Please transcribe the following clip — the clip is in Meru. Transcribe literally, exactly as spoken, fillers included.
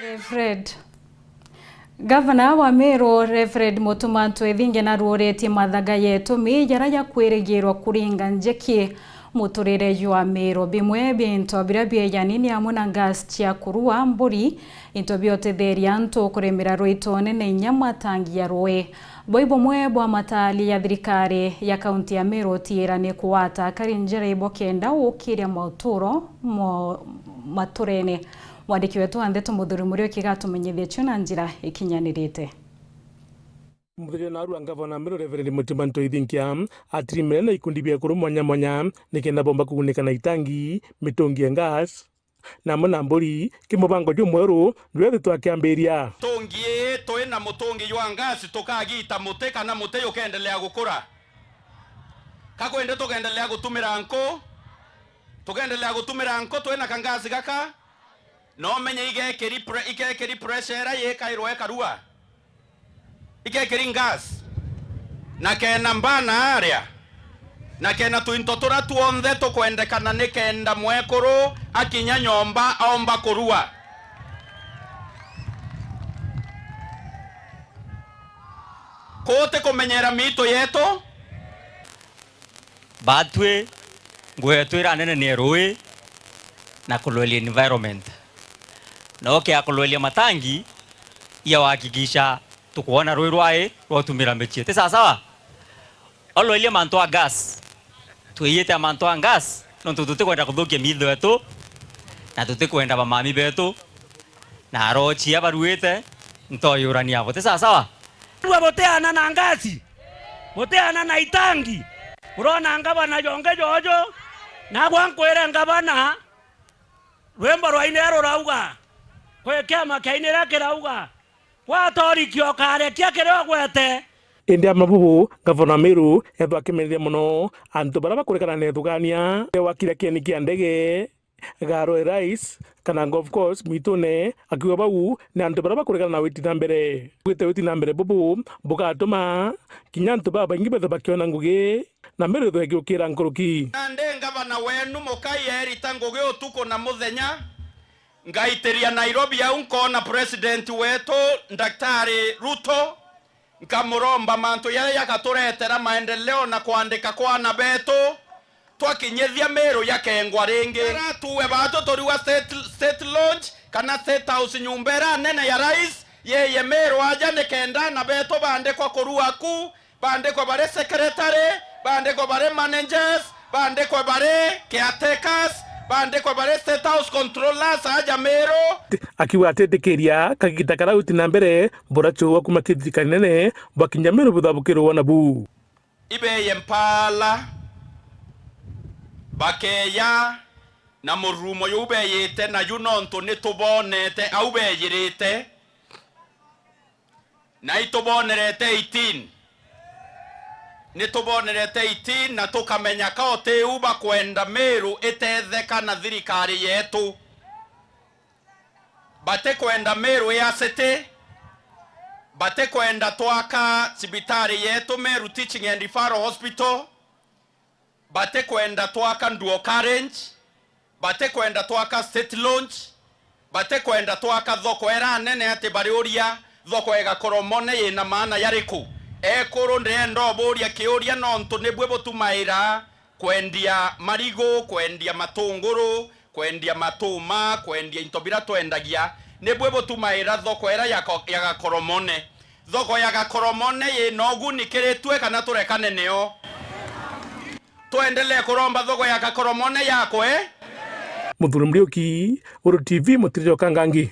Reverend. Gavana wa Meru, Reverend Mutuma Ntwethinge, naruuretie mathaga ya itumi jaria jakwirigirwa kuringa njeki muturire jwa Meru. Bimwe bia into biria biejani ni amwe na gas cia kurua, mburi, into bia utetheria antu kuremera rwitone na inya matangi ya rui. Bui bumwe bwa matali ya thirikari ya kaunti ya Meru utiira ni kugwata akari njira ibo kenda gukiria mauturo mo maturene. Mwandiki wetu wa ndeto Muthuri Muriuki gatumenyithia cio na njira ikinyanirite. Muthuri na arua ngavana Meru Reverend Mutuma Ntwethinge atirimire na ikundi bia ekuru mwanya mwanya nikenda bomba kugunika na itangi, mitungi ya gas, na amwe na mburi, kimubango jumweru jwethitwe akiambiria. Mitungi ii twi na mutungi jwa ngasi tukagita muti kana muti jukendelea gukura. Ka kwende tukendelea gutumira nku? Tukendelea gutumira nku twi na kangasi gaka? No menye igekiri pre-, igekiri pressure iria yikairwe ikarua. Igekiri gas. Na kena mbana aria. Na kena twinto turia twonthe tukwendekana ni kenda mwekuru akinya nyomba aomba kurua. Kuti kumenyera miito yetu. Batwi, ngugi yetu iria nene ni ya rui na kulwelia environment. Na ukia kulwelia matangi, iya uhakikisha tukwona rui rwai rwa utumira micii. Ti sawa sawa? Olwelie mantu a gas. Twiyite mantu a gas, nontu tutikwenda kuthukia miitho yetu, na tutikwenda bamami betu, na arochia baruite, ntoyurania abo. Ti sawa sawa? Rua butiana na ngasi, butiana na itangi. Urona ngavana jonge jojo, nagwa nkwire ngavana, rwimbo rwa ine rurauga, kwi kiama kia ine riria kirauga, gwatoriki ukarekia kiria ugwete. Indi ama bubu, ngavana wa Meru ethwa akimenire mono antu baria bakurekana na ithugania ya wakira kieni kia ndege, Garo Airlines, kana golf course mwitune, akiuga bau ni antu baria bakuregana na witi na mbere. Gwite witi na mbere bubu bugatuma kinya antu babaingi bethe bakiona ngugi, na Meru ithwe igiukira nkuruki. Nandi ngavana wenu mukai erita ngugi utuku na muthenya, ngaitiria Nairobi au nkona president wetu Daktari Ruto, nkamuromba mantu jaria jagaturetera maendeleo na kwandika kwa ana betu, twakinyithia Meru jakengwa ringi. Ara tuwe batu turiwa state, state launch kana State House, nyumba iria nene ya rais, yeye Meru aja nikenda ana betu bandikwa kurua ku, bandikwe bari secretary, bandikwe bari managers, bandikwe bari caretakers, bandikwe bari State House controllers aja Meru. Akiuga atitikiria kagita karia uti na mbere burachuwa kuma kithirikari nene bwakinya Meru buthabukirwa nabu. Ibeye mpala bakeya na murumo juu beyite naju, nontu nitubonete au beyirite. Na itubonerete eighteen. Nitubonerete eighteen na tukamenya ka utiu bakwenda Meru itetheka na thirikari yetu. Batikwenda Meru ya city. Batikwenda twaka cibitari yetu, Meru Teaching and Referral Hospital. Batikwenda twaka Nduo Carriage, batikwenda twaka State Launch, batikwenda twaka thoko iria nene ati bariuria thoko ya Gakoromone yina maana yariku? Ekuru, ndirenda uburia kiuria nontu nibui butumaira kwendia marigu, kwendia matunguru, kwendia matuma, kwendia into biria twendagia, nibui butumaira thoko iria ya ko-, ya Gakoromone. Thoko ya Gakoromone yina uguni kiri twe kana turekane nio? Twendelee kuromba thoko ya Gakoromone yakwe. Muthuri Muriuki, Uru T V, Mutiri Jokangangi.